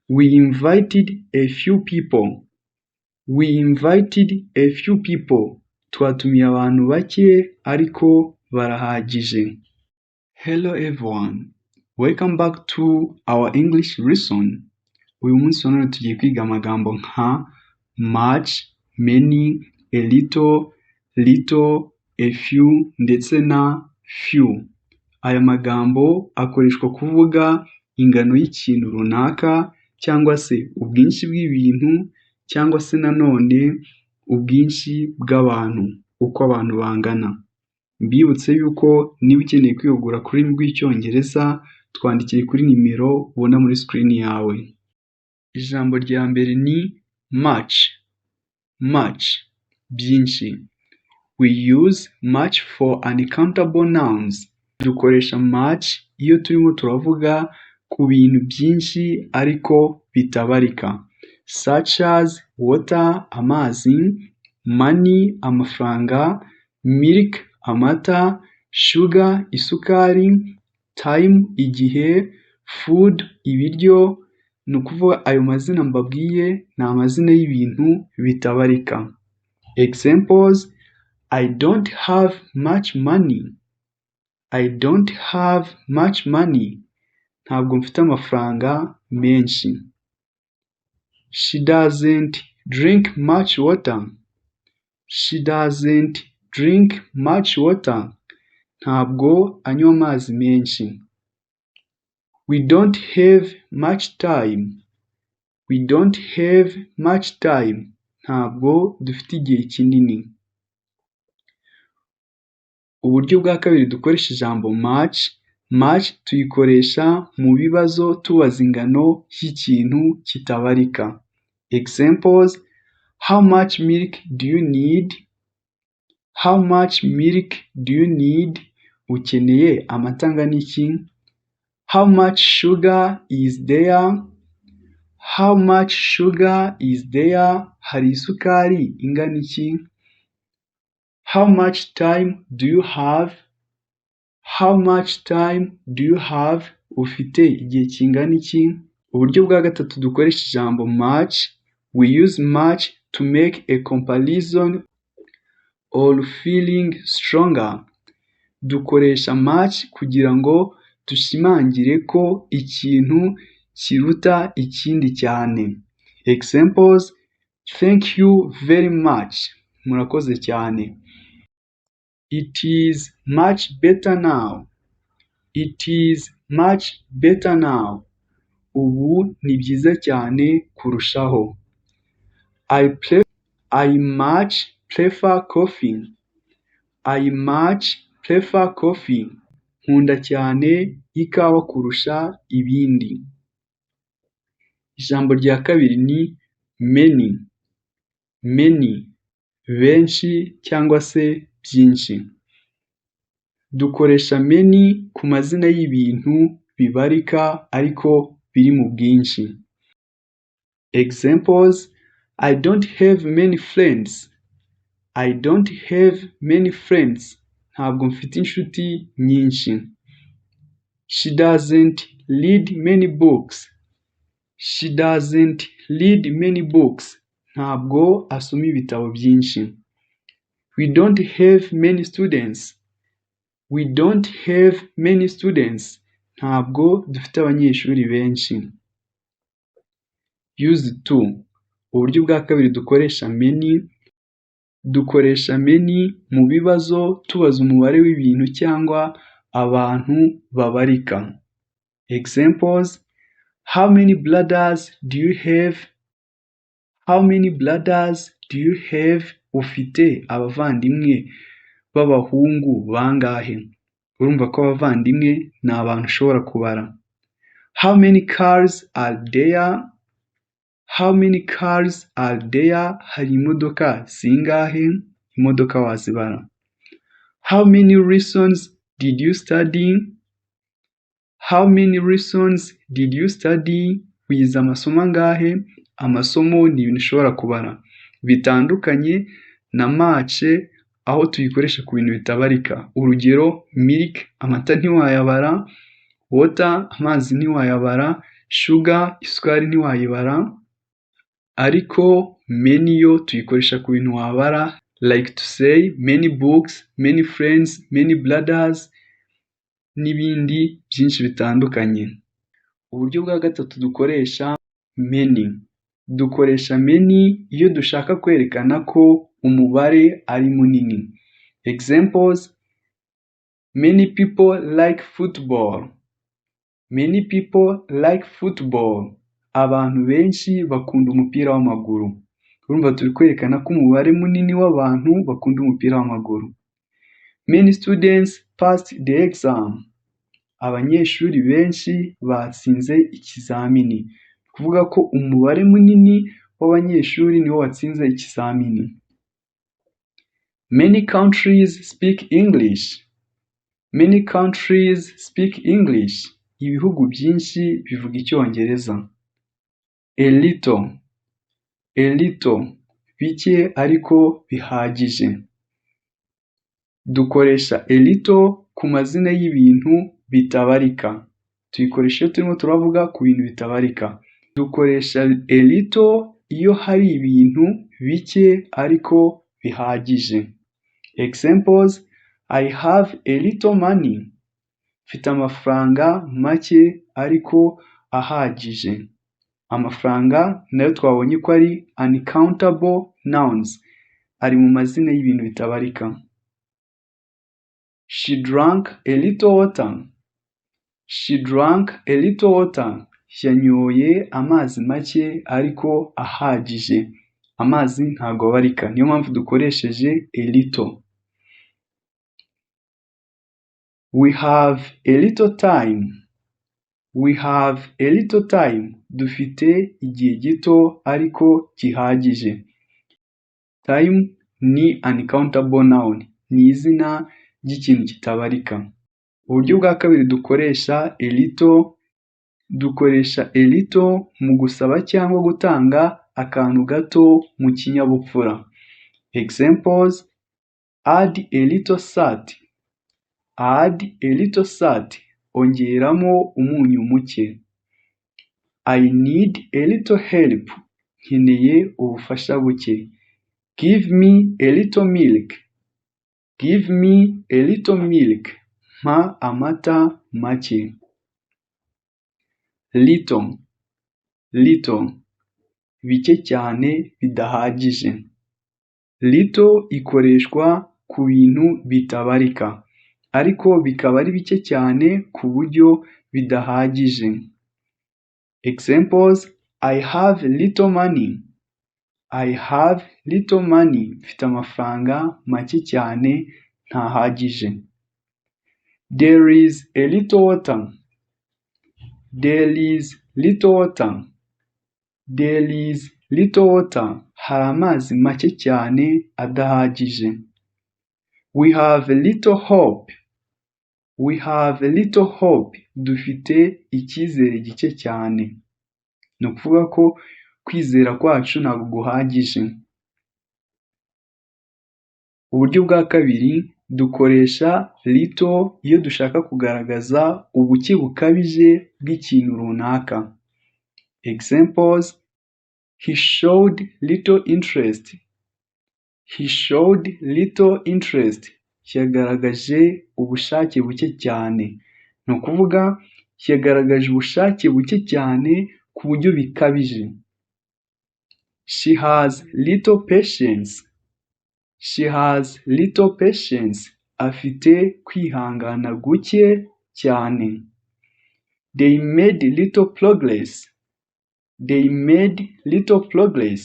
We invited a few people. We invited a few people. Twatumiye abantu bake ariko barahagije. Hello everyone. Welcome back to our English lesson. Uyu munsi wa none tugiye kwiga amagambo nka much, many, a little, little, a few ndetse na few. Aya magambo akoreshwa kuvuga ingano y'ikintu runaka cyangwa se ubwinshi bw'ibintu cyangwa se nanone ubwinshi bw'abantu, uko abantu bangana. Mbibutse yuko niba ukeneye kwihugura ku rurimi rw'Icyongereza, twandikire kuri nimero ubona muri screen yawe. Ijambo rya mbere ni much, much, byinshi. We use much for uncountable nouns. Dukoresha much iyo turimo turavuga ku bintu byinshi ariko bitabarika. Such as water, amazi, money, amafaranga, milk, amata, sugar, isukari, time, igihe, food, ibiryo, ni ukuvuga ayo mazina mbabwiye ni amazina y'ibintu bitabarika. Examples: I don't have much money. I don't have much money. Ntabwo mfite amafaranga menshi. She doesn't drink much water. She doesn't drink much water. Ntabwo anywa amazi menshi. We don't have much time. We don't have much time. Ntabwo dufite igihe kinini. Uburyo bwa kabiri dukoresha ijambo much, much tuyikoresha mu bibazo tubaza ingano y'ikintu kitabarika. Examples: How much milk do you need? How much milk do you need? Ukeneye amata angana iki? How much sugar is there? How much sugar is there? Hari isukari ingana iki? How much time do you have? How much time do you have? Ufite igihe kingana iki? Uburyo bwa gatatu dukoresha ijambo much, we use much to make a comparison or feeling stronger. Dukoresha much kugira ngo dushimangire ko ikintu kiruta ikindi cyane. Examples: Thank you very much. Murakoze cyane. It is much better now. It is much better now. Ubu ni byiza cyane kurushaho. I much prefer coffee. I much prefer coffee. Nkunda cyane ikawa kurusha ibindi. Ijambo rya kabiri ni many. Many, benshi cyangwa se byinshi. Dukoresha many ku mazina y'ibintu bibarika ariko biri mu bwinshi. Examples: I don't have many friends. I don't have many friends. Ntabwo mfite inshuti nyinshi. She doesn't read many books. She doesn't read many books. Ntabwo asoma ibitabo byinshi. We don't have many students. We don't have many students. Ntabwo dufite abanyeshuri benshi. Use to. Uburyo bwa kabiri dukoresha many, dukoresha many mu bibazo tubaza umubare w'ibintu cyangwa abantu babarika. Examples: How many brothers do you have? How many brothers do you have? Ufite abavandimwe b'abahungu bangahe? Urumva ko abavandimwe ni abantu ushobora kubara. How many cars are there? How many cars are there? Hari imodoka zingahe? Imodoka wazibara. How many lessons did you study? How many lessons did you study? Wize amasomo angahe? Amasomo ni ibintu ushobora kubara. Bitandukanye na much aho tuyikoresha ku bintu bitabarika. Urugero milk, amata ntiwayabara, water, amazi ntiwayabara, Sugar, isukari ntiwayibara, ariko many yo tuyikoresha ku bintu wabara, like to say many books, many friends, many brothers n'ibindi byinshi bitandukanye. Uburyo bwa gatatu dukoresha many. Dukoresha many iyo dushaka kwerekana ko umubare ari munini. Examples: many people like football. Many people like football. Abantu benshi bakunda umupira w'amaguru. Urumva turi kwerekana ko umubare munini w'abantu bakunda umupira w'amaguru. Many students passed the exam. Abanyeshuri benshi batsinze ikizamini. Ni ukuvuga ko umubare munini w'abanyeshuri niwo watsinze ikizamini. Many countries speak English. Many countries speak English. Ibihugu byinshi bivuga Icyongereza. A little, a little, bike ariko bihagije. Dukoresha a little ku mazina y'ibintu bitabarika. Tuyikoresha iyo turimo turavuga ku bintu bitabarika. Dukoresha a little iyo hari ibintu bike ariko bihagije. Examples: I have a little money. Mfite amafaranga make ariko ahagije. Amafaranga nayo twabonye ko ari uncountable nouns, ari mu mazina y'ibintu bitabarika. She drank a little water. She drank a little water. Yanyoye amazi make ariko ahagije. Amazi ntabwo abarika, niyo mpamvu dukoresheje a little. We have a little time. We have a little time. Dufite igihe gito ariko gihagije. Time ni uncountable noun, ni izina ry'ikintu kitabarika. Uburyo bwa kabiri dukoresha a little, dukoresha a little mu gusaba cyangwa gutanga akantu gato mu kinyabupfura. Examples: add a little salt. Add a little salt. Ongeramo umunyu muke. I need a little help. Nkeneye ubufasha buke. Give me a little milk. Give me a little milk. Mpa amata make. Little, little, bike cyane bidahagije. Little ikoreshwa ku bintu bitabarika ariko bikaba ari bike cyane ku buryo bidahagije. Examples: I have little money. I have little money. Mfite amafaranga make cyane ntahagije. There is a little water. There is little water. There is little water. Hari amazi make cyane adahagije. We have little hope. We have little hope. Dufite icyizere gike cyane. Ni ukuvuga ko kwizera kwacu ntabwo guhagije. Uburyo bwa kabiri dukoresha little iyo dushaka kugaragaza ubuke bukabije bw'ikintu runaka. Examples: He showed little interest. He showed little interest. Yagaragaje ubushake buke cyane. Ni ukuvuga yagaragaje ubushake buke cyane ku buryo bikabije. She has little patience. She has little patience. Afite kwihangana guke cyane. They made little progress. They made little progress.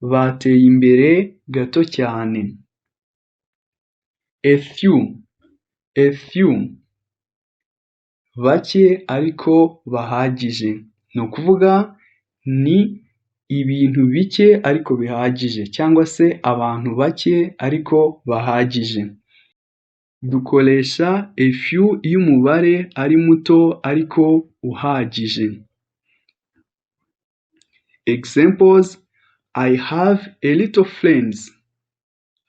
Bateye imbere gato cyane. A few, a few, bake ariko bahagije. Ni ukuvuga ni ibintu bike ariko bihagije cyangwa se abantu bake ariko bahagije. Dukoresha a few iyo umubare ari muto ariko uhagije. Examples: I have a little friends.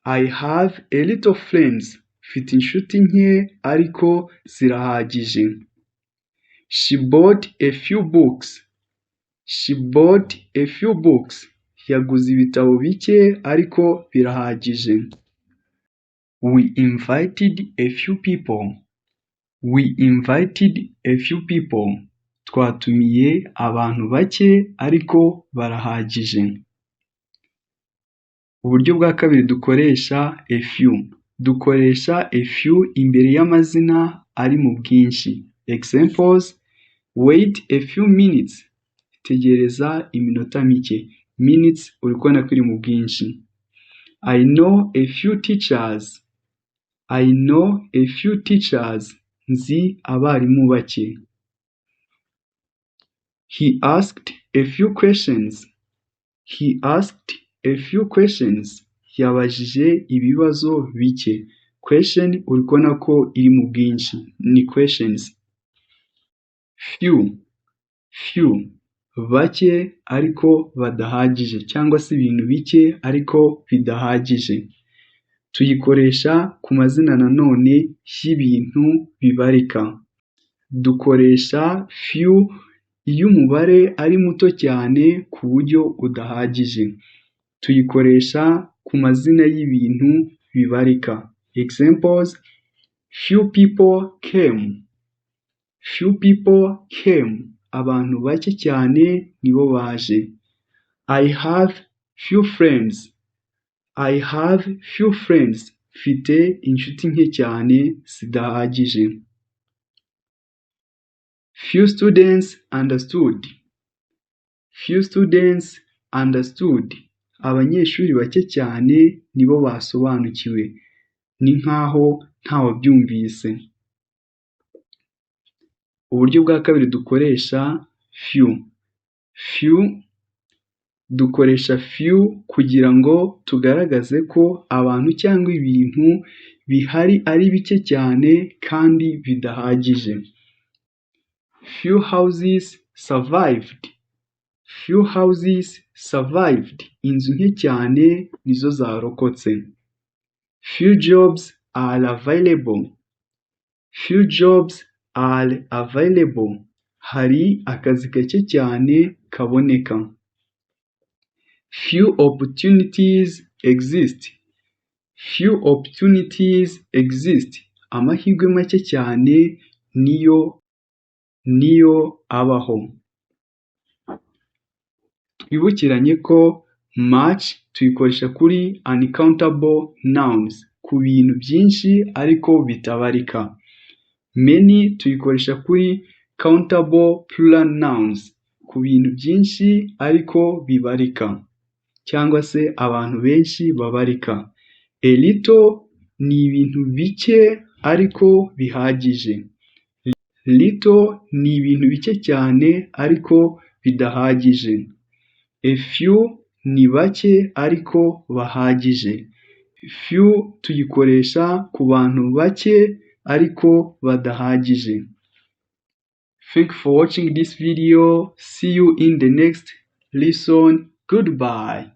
I have a little friends. Mfite inshuti nke ariko zirahagije. She bought a few books. She bought a few books. Yaguze ibitabo bike ariko birahagije. We invited a few people. We invited a few people. Twatumiye abantu bake ariko barahagije. Uburyo bwa kabiri dukoresha a few. Dukoresha a few imbere y'amazina ari mu bwinshi. Examples: wait a few minutes. Tegereza iminota mike. Minutes uri kubona ko iri mu bwinshi. I know a few teachers. I know a few teachers. Nzi abarimu bake. He asked a few questions. He asked a few questions. Yabajije ibibazo bike. Question uri kubona ko iri mu bwinshi, ni questions. Few, few, bake ariko badahagije cyangwa se ibintu bike ariko bidahagije. Tuyikoresha ku mazina nanone y'ibintu bibarika. Dukoresha few iyo umubare ari muto cyane ku buryo udahagije. Tuyikoresha ku mazina y'ibintu bibarika. Examples: few people came. Few people came. Abantu bake cyane nibo baje. I have few friends. I have few friends. Mfite inshuti nke cyane zidahagije. Few students understood. Few students understood. Abanyeshuri bake cyane nibo basobanukiwe. Ni nkaho ntawabyumvise. Uburyo bwa kabiri dukoresha few. Few, dukoresha few kugira ngo tugaragaze ko abantu cyangwa ibintu bihari ari bike cyane kandi bidahagije. Few houses survived. Few houses survived. Inzu nke cyane nizo zarokotse. Few jobs are available. Few jobs are available. Hari akazi gake cyane kaboneka. Few opportunities exist. Few opportunities exist. Amahirwe make cyane niyo abaho. Twibukiranye ko much tuyikoresha kuri uncountable nouns, ku bintu byinshi ariko bitabarika. Many tuyikoresha kuri countable plural nouns, ku bintu byinshi ariko bibarika cyangwa se abantu benshi babarika. A little ni ibintu bike ariko bihagije. Little ni ibintu bike cyane ariko bidahagije. A few ni bake ariko bahagije. Few tuyikoresha ku bantu bake ariko badahagije. Thank you for watching this video. See you in the next lesson. Goodbye.